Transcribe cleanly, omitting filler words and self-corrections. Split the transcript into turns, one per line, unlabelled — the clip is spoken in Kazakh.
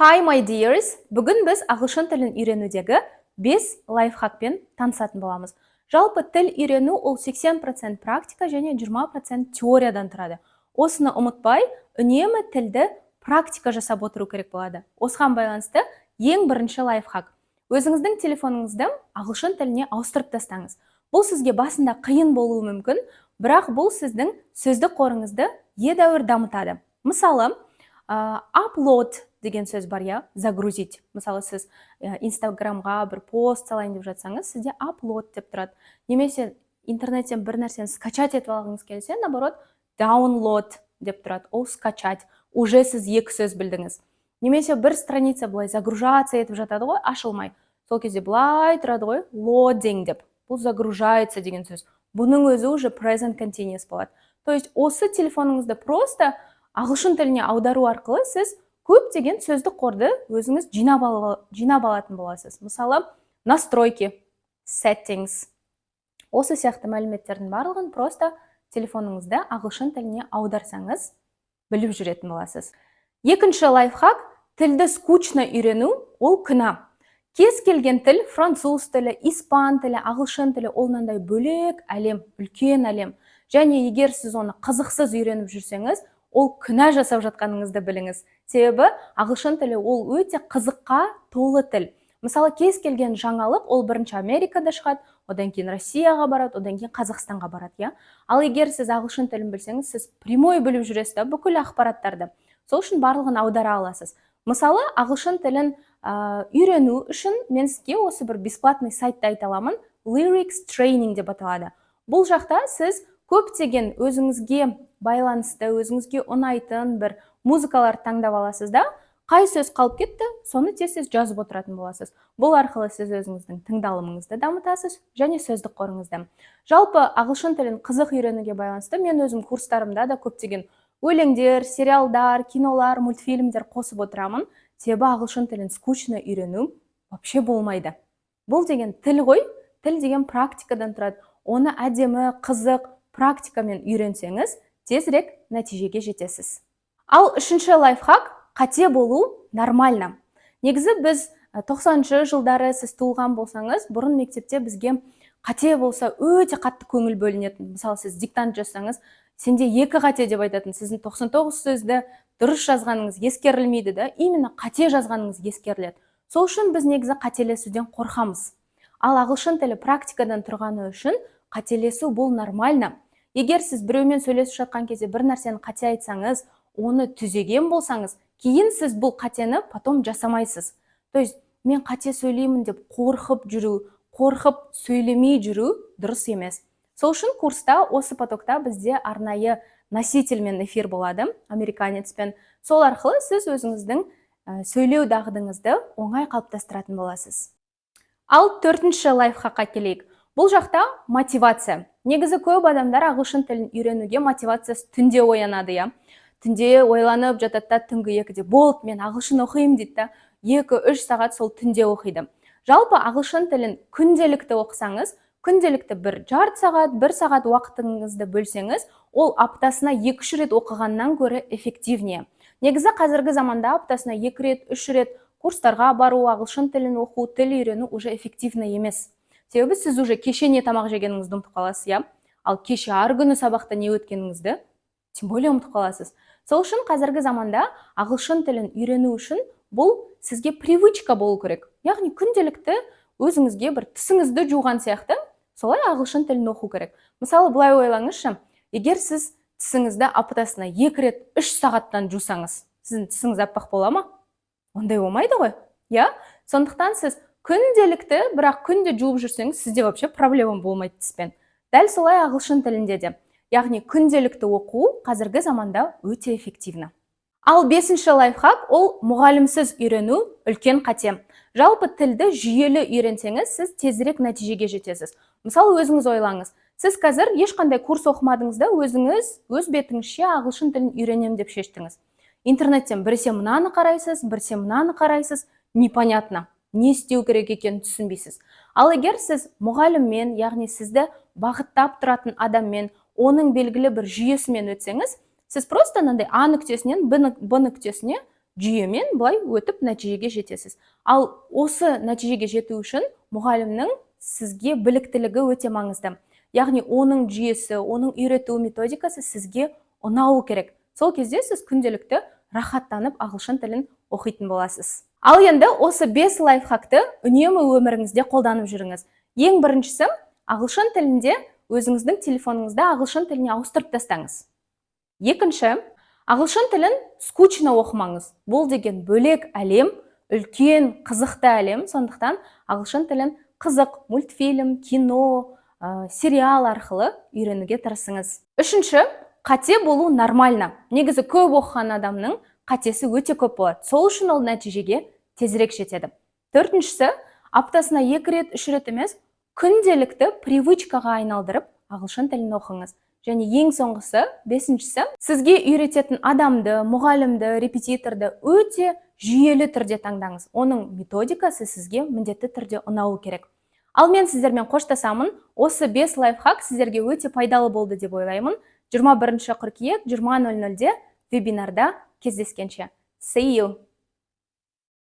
Hi, my dears! Бүгін біз ағылшын тілін үйренудегі 5 лайфхакпен танысатын боламыз. Жалпы, тіл үйрену ол 80% практика және 20% теориядан тұрады. Осыны ұмытпай, үнемі тілді практика жасап отыру керек болады. Осыған байланысты ең бірінші лайфхак. Өзіңіздің телефоныңызды ағылшын тіліне ауыстырып тастаңыз. Бұл сізге басында қиын болуы мүмкін, бірақ бұл сіздің сөздік қорыңызды едәуір дамытады. Мысалы, upload деген сөз бар, иә, загрузить. Мысалы, сіз Инстаграмға бір пост салайын деп жатсаңыз, сізде upload деп тұрады. Немесе интернеттен бір нәрсені скачать етіп алғыңыз келсе, наоборот, download деп тұрады, ол скачать. Уже сіз екі сөз білдіңіз. Немесе бір страница былай загружаться етіп жатады ғой, ашылмай, сол кезде былай тұрады ғой, loading деп, бұл загружается деген сөз. Бұның өзі уже present continuous болады. То есть осы телефоныңызды просто ағылшын тіліне аудару арқылы сіз көптеген сөздік қорды өзіңіз жинап алатын боласыз. Мысалы, настройки, settings, осы сияқты мәліметтердің барлығын просто телефоныңызды ағылшын тіліне аударсаңыз, біліп жүретін боласыз. Екінші лайфхак: тілді скучно үйрену ол күнә. Кез келген тіл, француз тілі, испан тілі, ағылшын тілі, ол мынандай бөлек әлем, үлкен әлем. Және егер сіз оны қызықсыз үйреніп жүрсеңіз, ол күнә жасап жатқаныңызды біліңіз. Себебі ағылшын тілі ол өте қызыққа толы тіл. Мысалы, кез келген жаңалық ол бірінші Америкада шығады, одан кейін Россияға барады, одан кейін Қазақстанға барады, иә. Ал егер сіз ағылшын тілін білсеңіз, сіз прямой біліп жүресіз да бүкіл ақпараттарды. Сол үшін барлығын аудара аласыз. Мысалы, ағылшын тілін үйрену үшін мен сізге осы бір бесплатный сайтты айта аламын, Lyrics Training деп аталады. Бұл жақта сіз көптеген өзіңізге байланысты, өзіңізге ұнайтын бір музыкаларды таңдап аласыз да, қай сөз қалып кетті, соны тез тез жазып отыратын боласыз. Бұл арқылы сіз өзіңіздің тыңдалымыңызды дамытасыз және сөздік қорыңызды. Жалпы, ағылшын тілін қызық үйренуге байланысты мен өзім курстарымда да көптеген өлеңдер, сериалдар, кинолар, мультфильмдер қосып отырамын. Себебі ағылшын тілін скучно үйрену вообще болмайды. Бұл деген тіл ғой, тіл деген практикадан тұрады. Оны әдемі, қызық практикамен үйренсеңіз, тезірек нәтижеге жетесіз. Ал үшінші лайфхак: қате болу нормально. Негізі, біз 90-шы жылдары сіз туылған болсаңыз, бұрын мектепте бізге қате болса, өте қатты көңіл бөлінетін. Мысалы, сіз диктант жазсаңыз, сенде екі қате деп айтатын. Сіздің 99 сөзді дұрыс жазғаныңыз ескерілмейді да, именно қате жазғаныңыз ескеріледі. Сол үшін біз негізі қателесуден қорқамыз. Ал ағылшын тілі практикадан тұрғаны үшін қателесу бұл нормально. Егер сіз біреумен сөйлесіп жатқан кезде бір нәрсені қате айтсаңыз, оны түзеген болсаңыз, кейін сіз бұл қатені потом жасамайсыз. То есть мен қате сөйлеймін деп қорқып жүру, қорқып сөйлемей жүру дұрыс емес. Сол үшін курста, осы потокта бізде арнайы носительмен эфир болады, американецпен. Сол арқылы сіз өзіңіздің сөйлеу дағдыңызды оңай қалыптастыратын боласыз. Ал төртінші лайфхакқа келейік. Бұл жақта мотивация. Негізі, көп адамдар ағылшын тілін үйренуге мотивациясы түнде оянады, иә. Түнде ойланып жатады да, түнгі 2-де «Болды, мен ағылшын оқимын» дейді да, 2-3 сағат сол түнде оқиды. Жалпы, ағылшын тілін күнделікті оқысаңыз, күнделікті бір жарты сағат, бір сағат уақытыңызды бөлсеңіз, ол аптасына 2-3 рет оқығаннан гөрі эффективнее. Негізі, қазіргі заманда аптасына екі рет, үш рет курстарға бару, ағылшын тілін оқу, тіл үйрену уже эффективно емес. Себебі сіз уже кеше не тамақ жегеніңізді ұмытып қаласыз, иә, ал кеше арғы күні сабақта не өткеніңізді тем более ұмытып қаласыз. Сол үшін қазіргі заманда ағылшын тілін үйрену үшін бұл сізге привычка болу керек. Яғни күнделікті өзіңізге бір тісіңізді жуған сияқты, солай ағылшын тілін оқу керек. Мысалы, былай ойлаңызшы: егер сіз тісіңізді аптасына екі рет 3 сағаттан жусаңыз, сіздің тісіңіз аппақ бола ма? Ондай болмайды ғой, иә. Сондықтан сіз күнделікті, бірақ күнде жуып жүрсеңіз, сізде вообще проблема болмайды тіспен. Дәл солай ағылшын тілінде де, яғни күнделікті оқу қазіргі заманда өте эффективно. Ал бесінші лайфхак ол мұғалімсіз үйрену үлкен қате. Жалпы, тілді жүйелі үйренсеңіз, сіз тезірек нәтижеге жетесіз. Мысалы, өзіңіз ойлаңыз: сіз қазір ешқандай курс оқымадыңыз да, өзіңіз өз бетіңізше ағылшын тілін үйренемін деп шештіңіз. Интернеттен біресе мынаны қарайсыз, біресе мынаны қарайсыз, непонятно, не істеу керек екенін түсінбейсіз. Ал егер сіз мұғаліммен, яғни сізді бағыттап тұратын адаммен, оның белгілі бір жүйесімен өтсеңіз, сіз просто мынандай А нүктесінен Б нүктесіне Жүйемен былай өтіп, нәтижеге жетесіз. Ал осы нәтижеге жету үшін мұғалімнің сізге біліктілігі өте маңызды, яғни оның жүйесі, оның үйрету методикасы сізге ұнауы керек. Сол кезде сіз күнделікті рахаттанып ағылшын тілін оқитын боласыз. Ал енді осы бес лайфхакты үнемі өміріңізде қолданып жүріңіз. Ең біріншісі: ағылшын тілінде өзіңіздің телефоныңызда ағылшын тіліне ауыстырып тастаңыз. Екінші, ағылшын тілін скучно оқымаңыз. Бұл деген бөлек әлем, үлкен қызықты әлем. Сондықтан ағылшын тілін қызық мультфильм, кино, сериал арқылы үйренуге тырысыңыз. Үшінші, қате болу нормально. Негізі көп оқыған адамның қатесі өте көп болады, сол үшін ол нәтижеге тезірек жетеді. Төртіншісі, аптасына екі рет, үш рет емес, күнделікті привычкаға айналдырып ағылшын тілін оқыңыз. Және ең соңғысы, бесіншісі, сізге үйрететін адамды, мұғалімді, репетиторды өте жүйелі түрде таңдаңыз. Оның методикасы сізге міндетті түрде ұнауы керек. Ал мен сіздермен қоштасамын. Осы бес лайфхак сіздерге өте пайдалы болды деп ойлаймын. 21 қыркүйек 20:00-де вебинарда кездескенше, see you!